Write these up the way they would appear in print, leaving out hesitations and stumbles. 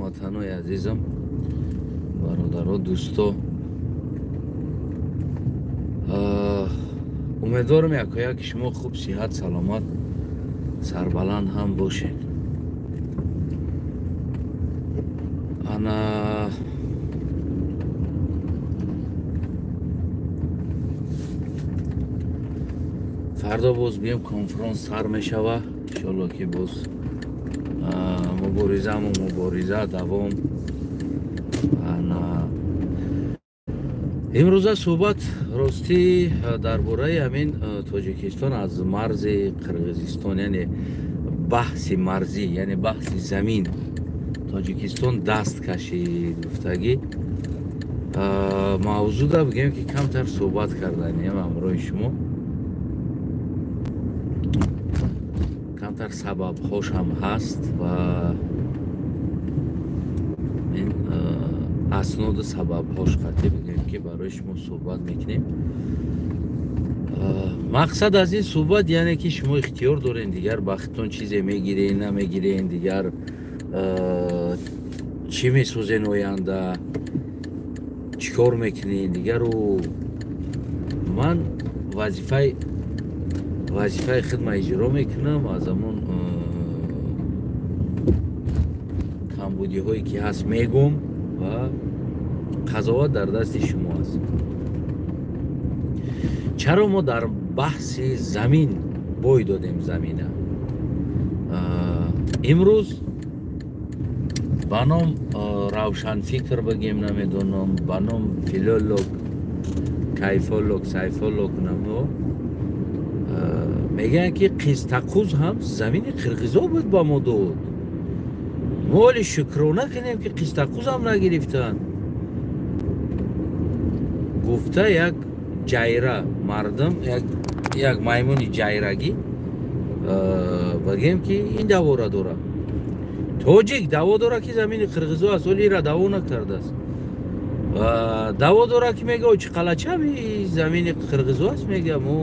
Ҳамватанои азизам, бародаро, дӯсто, умедворам якояки шумо хуб, сиҳат, саломат, сарбаланд ҳам бошед. Ана фардо боз бием, конфронс сар мешава, иншолло ки боз муборизаму мубориза давом. Ана имрӯза суҳбат ростӣ дар бораи ҳамин Тоҷикистон аз марзи Қирғизистон, яъне баҳси марзӣ, яъне баҳси замин Тоҷикистон даст кашид гуфтагӣ мавзӯъда бигӯем ки камтар суҳбат карданем ҳамроҳи шумо, камтар сабабҳош ҳам ҳаст ва ин асноду сабабҳош қатъӣ бигӯем ки барои шумо суҳбат мекунем. Мақсад аз ин суҳбат яъне ки шумо ихтиёр дорен, дигар ба худтон чизе мегирен, намегирен, дигар чӣ месозен оянда, чӣ кор мекунен, дигару ман вазифаи хидма иҷро мекунам, аз ҳамон камбудиҳое ки ҳаст мегӯм ва қазоват дар дасти шумо аст. Чаро мо дар баҳси замин бой додем замина? Имрӯз ба ном равшанфикр бигем, намедонам, ба ном филолог, кайфолог, сайфолог намо мегӯянд ки Қизтақуз ҳам замини қирғизо буд ба мо дод. Мо ҳоли шукрона кунем ки Қизтақуз ҳам нагирифтанд. Гуфта як ҷайра мардум, як маймуни ҷайрагӣ бигем ки ин давора дорад. Тоҷик даво дорад ки замини қирғизо аст, ҳоли ира даво накардааст. Даво дорад ки мега чӣ қалачаби замини қирғизо аст, мега мо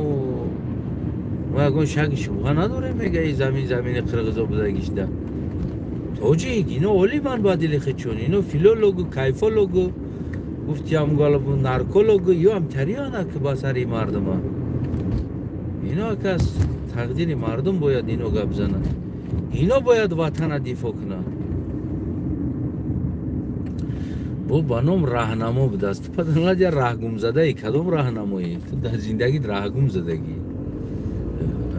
ягон шаки шубҳа надорем, мега и замин замини қирғизо будагишда. Тоҷик ино олиман ба дили худшон, ино филологу, кайфологу, гуфтиам галабу наркологу, ё ҳам тариана ки ба сари мардума. Ино акас тақдири мардум бояд ино гап занад, ино бояд ватана дифоъ кунад. Бо ба ном раҳнамо будааст. Ту падаладя раҳгумзадаи, кадом раҳнамоӣ? Ту дар зиндагит раҳгумзадагӣ,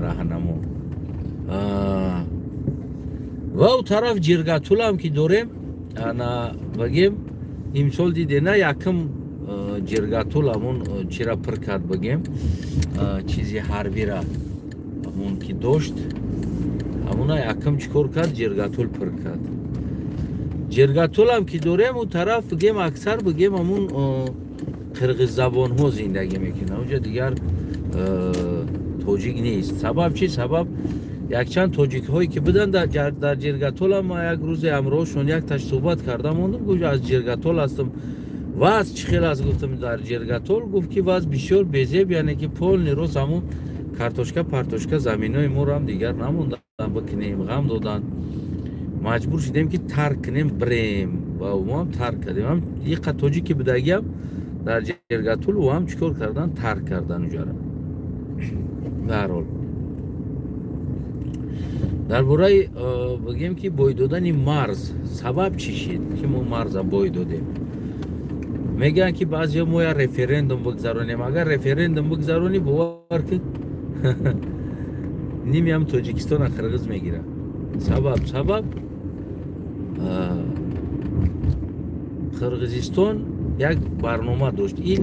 раҳнамо. Ва у тараф ҷиргатулам ки дорем, ана бигем имсол диде на якм ҷиргатул ҳамон чира пир кард, бигем чизи ҳарбира ҳамон ки дошт, ҳамона якм чӣ кор кард? Ҷиргатул пир кард. Ҷиргатулам ки дорем, у тараф бигем аксар бигем ҳамон қирғиззабонҳо зиндагӣ мекунанд, онҷа дигар тоҷик нест. Сабаб чи? Сабаб якчанд тоҷикҳое ки буданд дар Ҷиргатолам, ман як рӯзе ҳамроҳшон якташ суҳбат карда мондам, гуфт аз Ҷиргатол ҳастам. Вазъ чӣ хел аст? Гуфтам дар Ҷиргатол. Гуфт ки вазъ бисёр безеб, яъне ки полни рост ҳамон картошка партошка заминои моро ҳам дигар намондан бикунем, ғам доданд, маҷбур шудем ки тарк кунем, бирем. Ва мо ҳам тарк кардем. Ҳам иқа тоҷики будагиам дар Ҷиргатул, ӯ ҳам чӣ кор кардан? Тарк кардан уҷара. Баҳарҳол дар бораи бигем ки бой додани марз сабаб чӣ шид ки мо марза бой додем? Мегӯянд ки баъзеҳо мо як референдум бигзаронем. Агар референдум бигзаронӣ, бовар ки ними ҳам Тоҷикистона қирғиз мегирад. Сабаб Қирғизистон як барнома дошт. Ин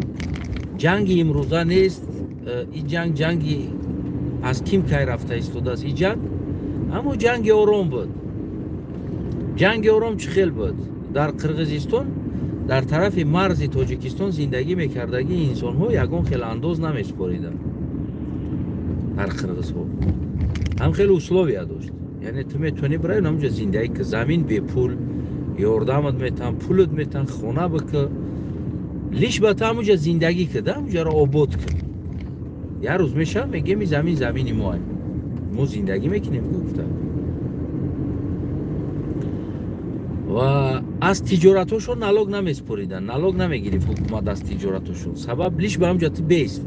ҷанги имрӯза нест, ин ҷанг ҷанги аз ким кай рафта истодааст ин ҷанг, аммо ҷанги ором буд. Ҷанги ором чӣ хел буд? Дар Қирғизистон дар тарафи марзи Тоҷикистон зиндагӣ мекардагии инсонҳо ягон хел андоз намесупориданд. Дар қирғизҳо ҳам хеле условия дошт, яъне ту метавонӣ бирай ҳамҷо зиндагӣ ки, замин бепул, ёрдамат метан, пулат метан, хона бикӣ, лиш ба ту ҳамуҷа зиндагӣ кӣ, ҳамуҷаро обод кӣ. Як рӯз мешавад мегӯем ин замин замини мо, мо зиндагӣ мекунем, гуфта. Ва аз тиҷоратҳошон налог намеспориданд, налог намегирифт ҳукумат аз тиҷоратҳошон. Сабаб лиш ба ҳамҷа ту бест,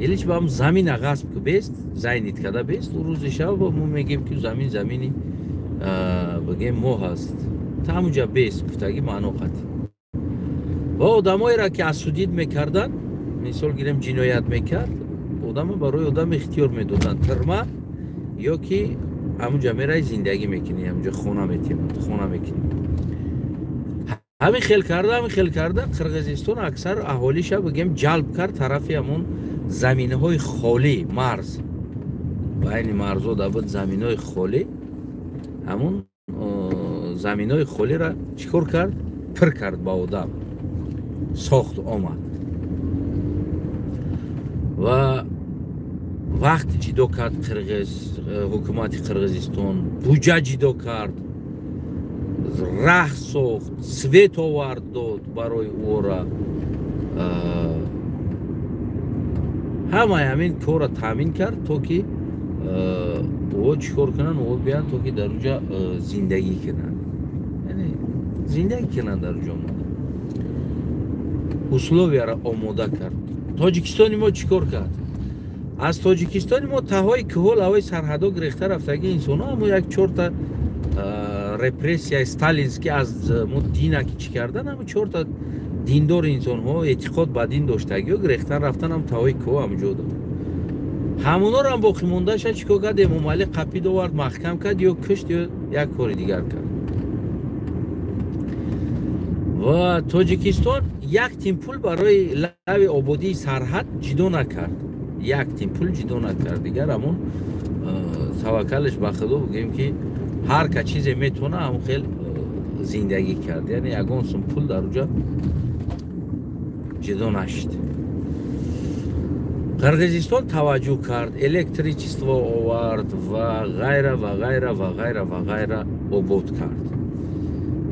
лиш ба ҳам замина ғасб ку бест, зайнит када бест. У рӯзи шаб мо мегем, ки замин замини бигем мо ҳаст, та ҳамуҷа бест гуфтагӣ маъно қатӣ. Ва одамоеро, ки осудить мекарданд, мисол гирем, ҷиноят мекард одама, барои одам ихтиёр медоданд: тирма ё ки ҳамунҷа мераи, зиндагӣ мекунӣ, ҳамунҷа хона метиҳем, хона мекунӣ. Ҳамин хел карда, ҳамин хел карда, Қирғизистон аксар аҳолиша, бигем, ҷалб кард тарафи ҳамун заминаҳои холӣ. Марз, байни марзо да буд заминҳои холӣ. Ҳамун заминҳои холиро чӣ кор кард? Пир кард ба одам, сохт, омад ва вақт ҷидо кард. Қирғиз, ҳукумати Қирғизистон буҷа ҷидо кард, раҳ сохт, свет овард, дод барои ӯра, ҳамаи ҳамин корро таъмин кард, то ки ӯ чӣ кор кунанд, ӯ биянд, то ки дар уҷа зиндагӣ кунанд, яъне зиндагӣ кунанд. Дар уҷа омада условия ро омода кард. Тоҷикистони мо чӣ кор кард? Аз Тоҷикистони мо таҳои кӯҳо, лавои сарҳадо гирехта рафтаги инсонҳо, ҳамо як чорта репрессияи сталинский аз мо дина ки чӣ кардан, ҳамо чорта диндори инсонҳо, эътиқод ба дин доштагиҳо гирехтан рафтан ҳам таҳои кӯҳ, ҳамҷо дод. Ҳамонорам боқӣ мондаша чӣ кор кард? Эмомалӣ қапид, овард, маҳкам кард ё кушт ё як кори дигар кард. Ва Тоҷикистон як тин пул барои лави ободии сарҳад ҷидо накард, як тин пул ҷидо накард. Дигар ҳамон таваккалш ба Худо, бигӯем, ки ҳар ка чизе метавона, ҳамон хел зиндагӣ кард. Яъне ягон сум пул дар уҷа ҷидо нашид. Қирғизистон таваҷҷӯҳ кард, электричество овард ва ғайра ва ғайра ва ғайра ва ғайра, обод кард.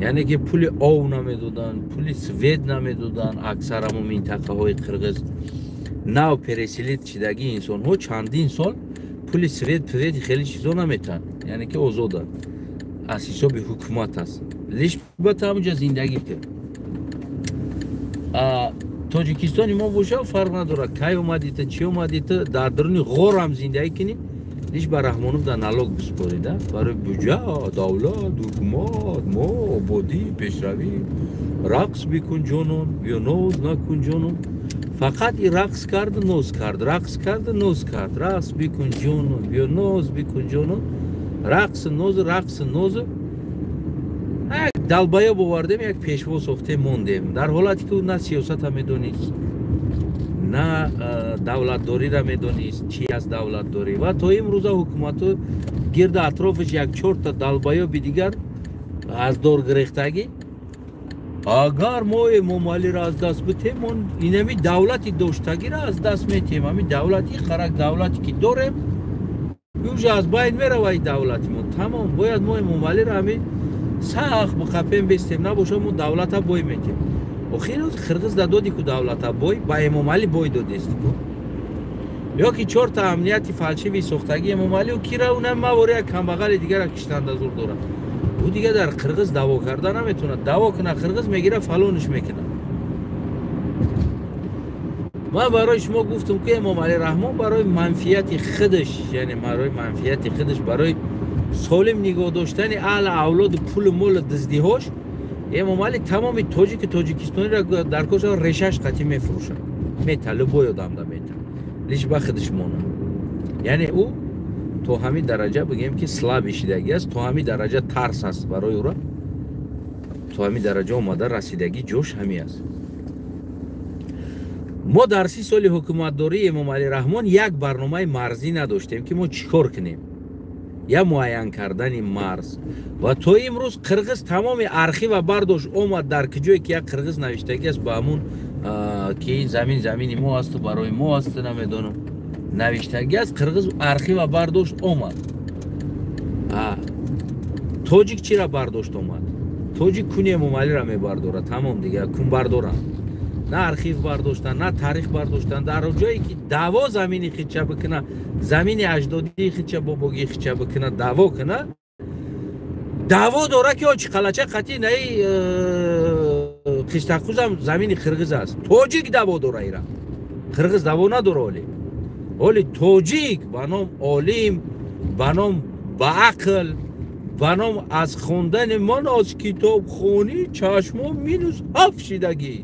Яъне ки пули ов намедоданд, пули свет намедоданд. Аксар ҳамон минтақаҳои қирғиз нав переселить шидагии инсонҳо чандин сол пули свет, пвети, хеле чизо наметаҳанд, яъне ки озоданд, аз ҳисоби ҳукумат аст, лиш ба ҳамуҷа зиндагӣ кард. Тоҷикистони мо боша, фарқ надорад кай омадита, чӣ омадита, дар даруни ғорам зиндагӣ кунӣ, лиш ба Раҳмонов да налог биспорида барои буҷа, давлат, ҳукумат, мо ободӣ, пешравӣ. Рақс бикун, ҷонон, ё ноз накун, ҷонон. Фақат и рақс карду ноз кард, рақс карду ноз кард. Рақс бикун, ҷонон, биё ноз бикун, ҷонон. Рақси нозу, рақси нозу. Як долбоёб овардем, як пешво сохтем, мондем, дар ҳолате ки ӯ на сиёсата медонист, на давлатдориро медонист, чи аст давлатдорӣ. Ва то имрӯза ҳукумату гирду атрофаш як чорта долбоёби дигар аз дор гирехтагӣ. Агар мо Эмомалиро аз даст битем, мо инами давлати доштагиро аз даст метиҳем, ҳамин давлати қарак, давлате ки дорем, уже аз байн мерава и давлати мо, тамом. Бояд мо Эмомалиро ҳамин сахт биқапем, бестем, набоша мо давлата бой метиҳем. Охир қирғиз да доди ку давлата бой, ба Эмомалӣ бой додести ку, ё ки чорта амнияти фальшивый сохтагӣ Эмомалӣ кира, унам мавори як камбағали дигара киштанда зур дорад. Ӯ дига дар қирғиз даъво карда наметавонад. Даъво кунад, қирғиз мегира, фалониш мекунад. Ман барои шумо гуфтам, ки Эмомалӣ Раҳмон барои манфиати худаш, яъне барои манфиати худаш, барои солим нигоҳ доштани аҳли авлоду пулу молу дуздиҳош, Эмомалӣ тамоми тоҷики тоҷикистониро дар коша решаш қатӣ мефурӯшад, мета, любой одамда мета, лиш ба худаш монад. Яъне ӯ то ҳамин дараҷа, бигӯем, ки слабый шидагӣ аст, то ҳамин дараҷа тарс аст барои ӯра, то ҳамин дараҷа омада расидагӣ ҷош ҳамин аст. Мо дар 30 соли ҳукуматдории Эмомалӣ Раҳмон як барномаи марзӣ надоштем, ки мо чӣ кор кунем, я муайян кардани марз. Ва то имрӯз қирғиз тамоми архива бардошт, омад, дар куҷое ки як қирғиз навиштагӣ аст ба ҳамун, ки ин замин замини мо асту барои мо асту, намедонам, навиштагӣ аст, қирғиз архива бардошт, омад. Тоҷик чира бардошт омад? Тоҷик куни Эмомалиро мебардорад, тамом. Дигар кун бардоранд, на архив бардоштан, на таърих бардоштан. Дар ҷое ки даъво замини хича бикуна, замини аҷдодии хича, бобогии хича бикуна, даъво куна. Даъво дора ки очи қалача қатъи наи қистақузам замини қирғиз аст. Тоҷик даъво дора ира. Қирғиз даъво надора оли. Оли тоҷик ба ном олим, ба ном ба ақл, ба ном аз хондани ман аз китобхонӣ чашмо -7 шидагӣ.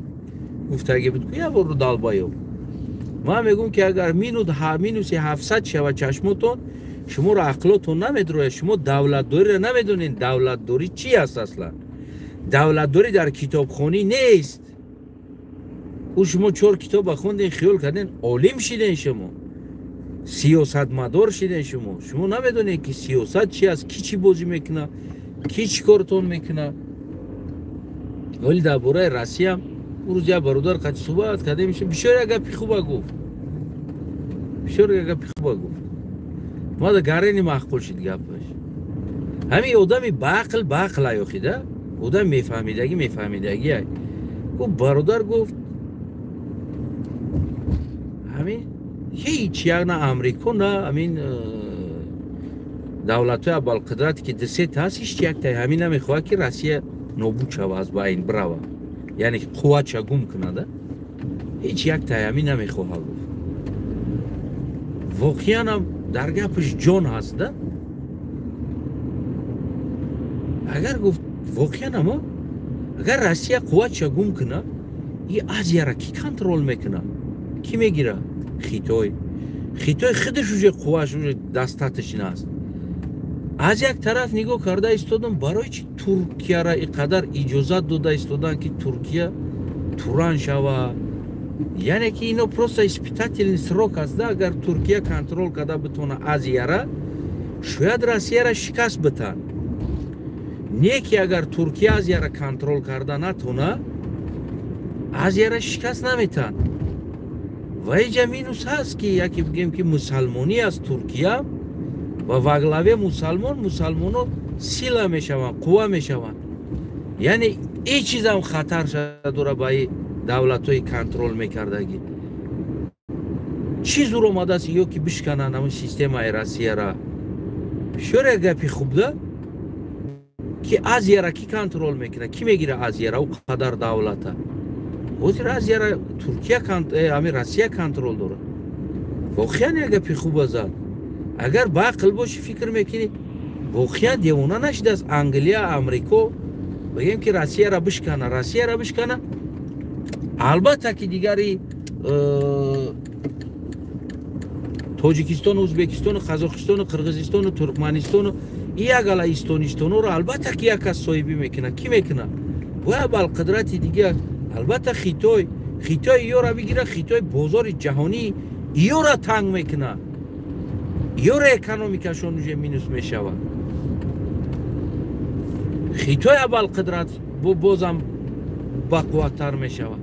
Гуфтагӣ буд ку як бор долбоёб. Ман мегӯм ки агар -700 шава чашмотон, шуморо ақлотон намедрояд, шумо давлатдориро намедонед. Давлатдорӣ чи аст аслан? Давлатдорӣ дар китобхонӣ нест. Ӯ шумо 4 китоба хонден, хиёл карден, олим шиден, шумо сиёсатмадор шиден. Шумо намедонед ки сиёсат чи аст, ки чӣ бозӣ мекунад, ки чӣ кортон мекунад. Вале дар бораи Россия ӯ рӯз як бародар қати суҳбат кардем, бисёр як гапи хуба гуфт. Бисёр як гапи хуба гуфт. Мада гарени маъқул шид гапаш. Ҳамин одами баақл баақл аёхида, одам мефаҳмидагӣ мефаҳмидагӣ ай. Гуфт бародар, гуфт ҳамин ҳеҷ як на Амрико, на ҳамин давлатҳои абалқудрате ки дусета ҳаст, ҳеҷ яктай ҳамин намехоҳад ки Россия нобуд шава, аз байн бирава, яъне қувватша гум кунада. Ҳеҷ яктай ҳамин намехоҳад, гуфт. Воқеанам дар гапаш ҷон ҳаст да. Агар гуфт воқеанам агар Россия қувватша гум кунад, и Азияра ки контрол мекунад? Ки мегира? Хитой. Хитой худаш уже қувваш уже достаточно аст. Аз як тараф нигоҳ карда истодам, барои чи Туркияра ин қадар иҷозат дода истоданд, ки Туркия туран шава? Яъне ки ино просто испытательный срок аст да. Агар Туркия контрол карда битона Азияра, шояд Россияра шикаст битанд. Не ки агар Туркия Азияра контрол карда натона, Азияра шикаст наметанд. Ва иҷа минус ҳаст, ки яке бигем ки мусалмонӣ аст Туркия ва во главе мусалмон, мусалмоно сила мешаванд, қувва мешаванд. Яъне ин чизам хатар дора ба и давлатҳои контрол мекардагӣ. Чӣ зур омадааст ё ки бишкананд ҳамин системаи Россияра? Бисёр як гапи хуб да, ки Азияра ки контрол мекунад, ки мегира Азияра? Ӯ қадар давлата ҳозир Азияра Туркия, ҳамин Россия контрол дорад. Воқеан як гапи хуба зад. Агар ба ақл бошӣ, фикр мекунӣ, воқеан девона нашидааст Англия, Амрико, бигем ки Россияра бишкана. Россияра бишкана, албатта ки дигари Тоҷикистону Ӯзбекистону Қазоқистону Қирғизистону Туркманистону як ала истонистоноро албатта ки як кас соҳибӣ мекунад. Кӣ мекунад? Бояд балқудрати дигар, албатта Хитой. Хитой ёра бигира, Хитой бозори ҷаҳонӣ ёра танг мекунад, ёра экономикашон уже минус мешавад. Хитой абалқудрат бозам бақувваттар мешавад,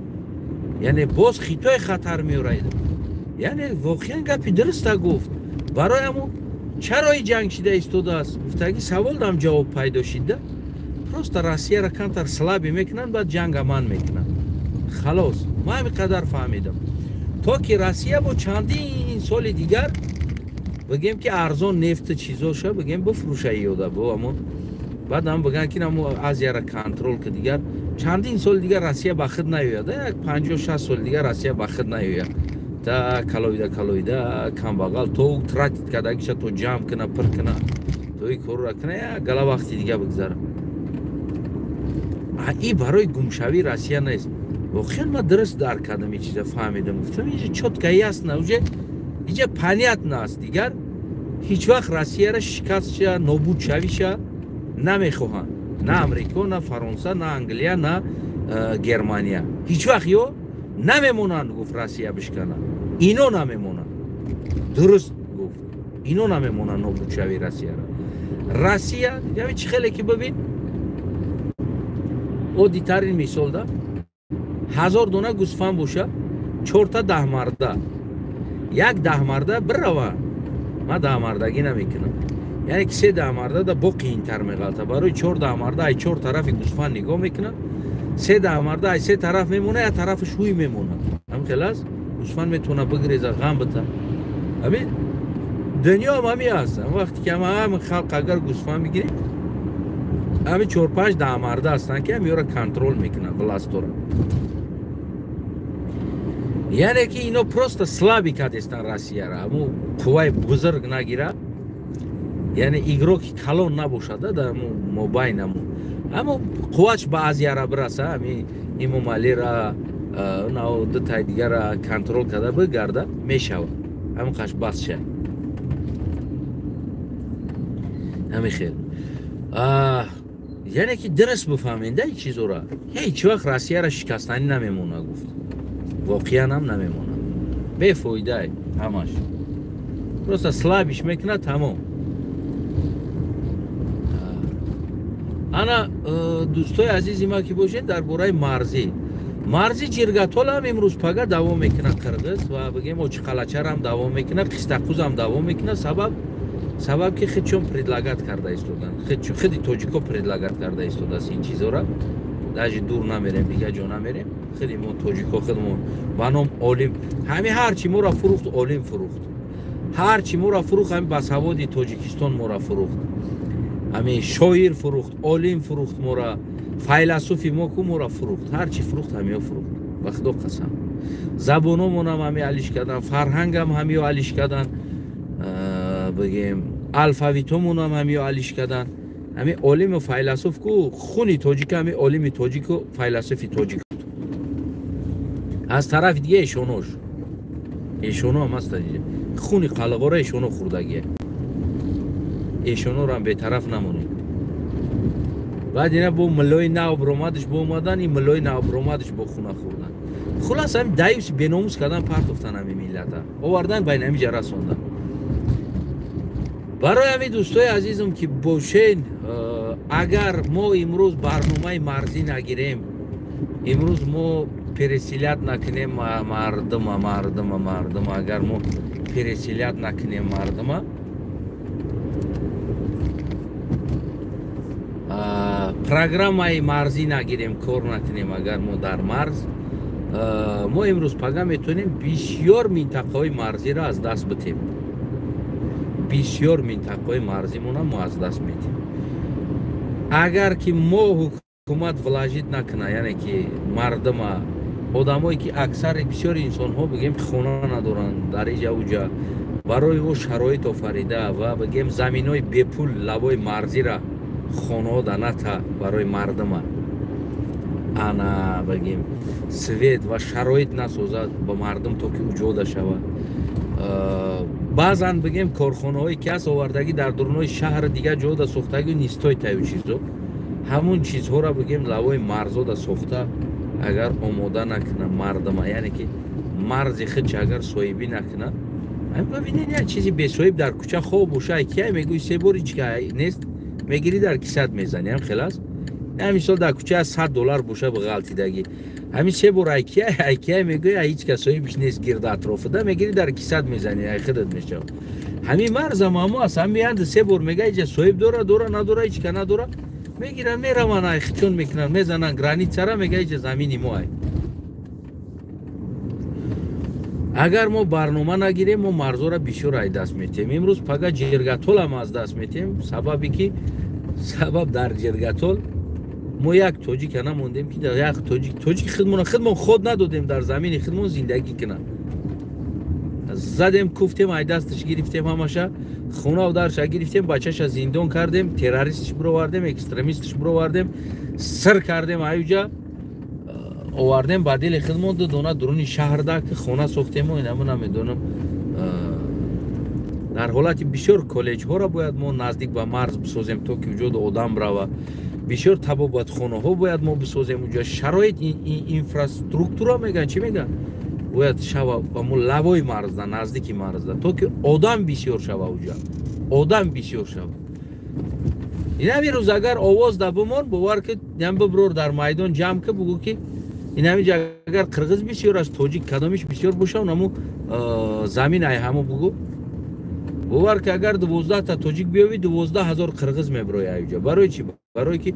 яъне боз Хитой хатар меорад. Яъне воқеан гапи дуруста гуфт. Барои ҳамун чаро и ҷанг шида истодааст гуфтаги саволдам ҷавоб пайдо шид да. Просто Россияра камтар слабый мекунанд, баъд ҷанг аман мекунанд. Халос, ман ҳамин қадар фаҳмидам. То ки Россия бо чандин соли дигар бигем ки арзон нефту чизоша бигем бифурӯша ёда бо ҳамон, баъд ҳам биган ки намо Азияра контрол ки, дигар чандин соли дигар Россия ба худ наёяд. Як 50-60 соли дигар Россия ба худ наёяд, та калоида калоида камбағал то тратить кардагиша то ҷамъ куна, пир куна, то и корро куна, як гала вақти дига бигзара. И барои гумшавии Россия нест. Воқеан ман дуруст дарк кардам, ин чиза фаҳмидам. Гуфтам, инҷа чётко ясно, уже инҷа понятно аст. Дигар ҳеҷ вақт Россияра шикастша, нобуд шавиша намехоҳанд, на Амрико, на Фаронса, на Англия, на Германия. Ҳеҷ вақт ё намемонанд, гуфт, Россия бишкана. Ино намемонанд, дуруст гуфт, ино намемонанд нобудшавии Россияра. Россия ями чӣ хеле ки бибин, оддитарин мисол да, 1000 дона гӯсфанд боша, чорта даҳмарда, як даҳмарда бирава. Ман даҳмардагӣ намекунам, яъне ки се даҳмарда да бо қиинтар меғалта. Барои чор даҳмарда ай чор тарафи гӯсфанд нигоҳ мекунад, се даҳмарда ай се тараф мемона, як тарафаш ҳуй мемонад. Ҳамин хел аст, гӯсфанд метавона бигреза, ғам бита. Ҳамин дунёам ҳамин аст. Вақте ки ҳама халқ агар гӯсфанд бигирем. Ҳамин 4-5 даҳмарда ҳастанд, ки ҳамиёро контрол мекунанд, властора. Яъне ки ино просто слабый кардестанд Россияра, ҳаму қувваи бузург нагирад, яъне игроки калон набошад дар мобайн, ҳаму аммо қувватш ба Азияра бираса, ҳами Имомалира дутаи дигара контрол карда бигарда мешавад. Ҳамин қаш бас шай. Ҳамин хел. Яъне ки дуруст бифаҳмед ин чизора. Ҳеҷ вақт Россияра шикастанӣ намемона, гуфт. Воқеан ҳам намемона. Бефоида ҳамаш. Просто слабиш мекунад, тамом. Ана дӯстои азизи ма ки бошед, дар бораи марзӣ. Марзи Ҷиргатол ҳам имрӯз пага давом мекунад қирғиз ва бигем Очиқалачар ҳам давом мекунад, Қистақуз ҳам давом мекунад. Сабаб ки худшон предлагат карда истоданд. Худи тоҷико предлагат карда истодааст ин чизора. Даже дур намерем, дигар ҷо намерем. Худи мо тоҷико худмон ба ном олим. Ҳами ҳарчи моро фурӯхт, олим фурӯхт. Ҳарчи моро фурӯхт, ҳами басаводи Тоҷикистон моро фурӯхт. Ҳами шоир фурӯхт, олим фурӯхт моро, файласуфи мо ку моро фурӯхт. Ҳарчи фурӯхт, ҳамиё фурӯхт. Ба худо қасам. Забономонам ҳами алиш кардан, фарҳангам ҳамиё алиш кардан, бигем алфавитомонам ҳамиё алиш кардан. Ҳами олиму файласуф ку хуни тоҷика, ҳами олими тоҷику файласуфи тоҷик. Аз тарафи дига эшонош. Эшоно ҳам ҳаст, хуни қалғора эшоно хӯрдагия. Эшонорам бетараф намонед. Баъд ина бо миллои нав баромадаш бо омадан, ин миллои нав баромадаш бо хуна хӯрдан. Хулас ҳами даюс беномус кардан, партофтан ҳами миллата. Овардан ба ин ҳами ҷа расондан. Барои ҳамин дӯстои азизам ки бошен, агар мо имрӯз барномаи марзӣ нагирем, имрӯз мо переселят накунем мардума, мардума, мардума, агар мо переселят накунем мардума, программаи марзӣ нагирем, кор накунем, агар мо дар марз, мо имрӯз пага метавонем бисёр минтақаҳои марзиро аз даст битем. Бисёр минтақаҳои марзимона мо аз даст метем. Агар ки мо ҳукумат вложит накуна, яъне ки мардума, одамое ки аксари бисёри инсонҳо бигем хона надоранд дар иҷа уҷа, барои ӯ шароит офарида ва бигем заминҳои бепул лавои марзира хонаҳо да ната барои мардума, ана бигем свет ва шароит насозад ба мардум то ки уҷода шавад. Баъзан бигем корхонаҳое ки ҳаст овардагӣ дар дурунои шаҳр дигар ҷода сохтагӣ нистой таю чизо, ҳамун чизҳоро бигем лавои марзода сохта агар омода накуна мардума, яъне ки марзи худш агар соҳибӣ накуна, бибинед як чизи бесоҳиб дар кӯча хоб боша, кия мегӯи се бор ҳеч ка нест, мегирӣ дар кисат мезанӣ, ҳам хел аст. Мисол дар кӯча $100 боша ба ғалтидагӣ, ҳамин се бор айкия айкия мегӯи, ҳеч кас соҳибиш нест гирда атрофида, мегирӣ дар кисат мезанӣ, ай худат мешавад. Ҳамин марзам ҳамо аст, ҳамин меянд се бор мега иҷа соҳиб дора, дора, надора, ҳеч ка надора, мегиранд мераванд, ай чун мекунанд, мезананд границара, мега иҷа замини мо ай. Агар мо барнома нагирем, мо марзора бисёр ай даст метем. Имрӯз пага Ҷиргатолам аз даст метем, сабаби ки сабаб дар Ҷиргатол мо як тоҷика намондем ки як тоҷик худмон ход надодем дар замини худмон зиндагӣ кунад. Задем, куфтем, ай дасташ гирифтем ҳамаша, хонаву дарша гирифтем, бачаша зиндон кардем, террористш бировардем, экстремистш бировардем, сир кардем, аюҷа овардем ба дили худмон ду дона дуруни шаҳрда ки хона сохтему инаму намедонам. Дар ҳолати бисёр коллеҷҳоро бояд мо наздик ба марз бисозем то ки уҷода одам рава. Бисёр табобатхонаҳо бояд мо бисозем уҷа, шароит инфраструктура мегӯянд, чӣ мегӯянд, бояд шава ба мо лавои марзда, наздики марзда, то ки одам бисёр шава уҷа, одам бисёр шава. Инами рӯз агар овоз да бимон, бовар ки ям биброр дар майдон ҷамъ ки бугӯ ки инами ҷа агар қирғиз бисёр аст, тоҷик кадомиш бисёр боша, наму замин ай ҳамо бугӯ. Бовар ки агар 12 та тоҷик биёвӣ, 12 000 қирғиз меброи аюҷа. Барои чӣ? Барои ки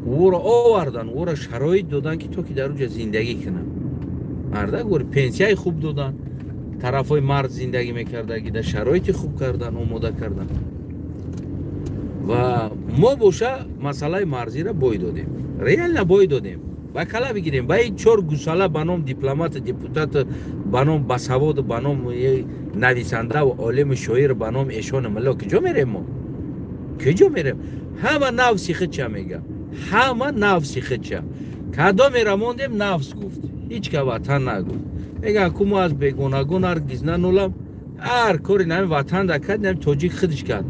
ӯро овардан, ӯро шароит додан ки то ки дар уҷа зиндагӣ кунад. Мардак гӯри пенсияи хуб додан, тарафҳои марз зиндагӣ мекардагӣ, дар шароити хуб кардан, омода кардан. Ва мо боша масъалаи марзиро бой додем, реально бой додем. Ба кала бигирем, ба ин чор гусала ба ном дипломату, депутату, ба ном басаводу, ба ном нависандаву олиму шоир, ба ном эшону милло, куҷо мерем мо? Куҷо мерем? Ҳама нафси худча мега, ҳама нафси худча. Кадомера мондем, нафс гуфт, ҳеҷ ка ватан нагуфт. Меган ку мо аз бегонагон ҳаргиз нанулам. Ҳар кори нами ватан да кард, нами тоҷик худаш кард.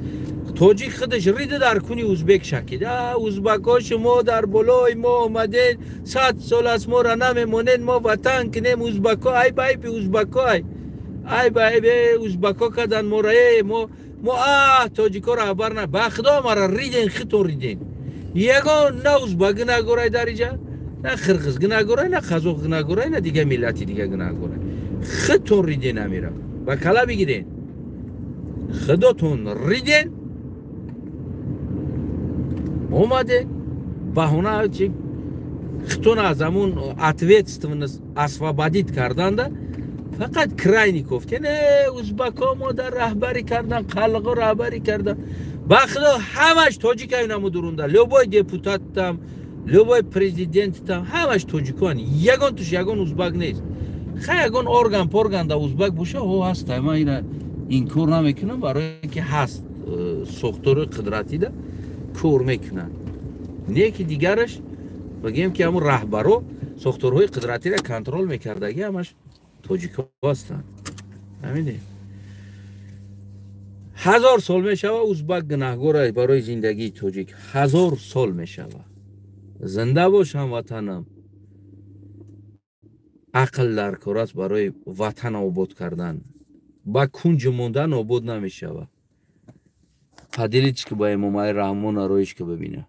Тоҷик худаш рида дар куни узбек шакид. Узбакҳо, шумо дар болои мо омадед, 100 сол аст моро намемонед, мо ватан кинем. Узбакҳо, айб, айби узбакҳо, ай, айб, айб, узбакҳо кардан моро. Э мо тоҷикҳо раҳбар на, ба худо мара риден, хитон риден. Ягон на узбак гунаҳгорай дар иҷа, на қирғиз гунаҳгорай, на қазоқ гунаҳгорай, на дига миллати дига гунаҳгорай. Хитон риден, амира ба кала бигирен, худотон риден. Омаде баҳона чи хитон аз ҳамун ответственность освободить карданда, фақат крайний кофтен. Узбакҳо мо дар раҳбарӣ кардан, қалғо раҳбарӣ кардан. Ба худо, ҳамаш тоҷикаю намудурунда. Любой депутаттам, любой президенттам, ҳамаш тоҷикоан. Ягон туш ягон узбак нест. Хай, ягон орган порганда узбак боша, ҳо, ҳаста, ман ина инкор намекунам, барое ки ҳаст, сохтори қудратида кор мекунанд. Не ки дигараш, бигем ки ҳамун раҳбаро, сохторҳои қудратиро контроль мекардаги, ҳамаш тоҷикҳо ҳастанд. Ҳамине 1000 сол мешава, узбак гунаҳгор барои зиндагии тоҷик. 1000 сол мешава. Зинда бош, ҳамватанам. Ақл дар кор аст барои ватан обод кардан. Ба кунҷ мондан обод намешава. Поделитесь ки ба Эмомалӣ Раҳмон ароиш ки бибина.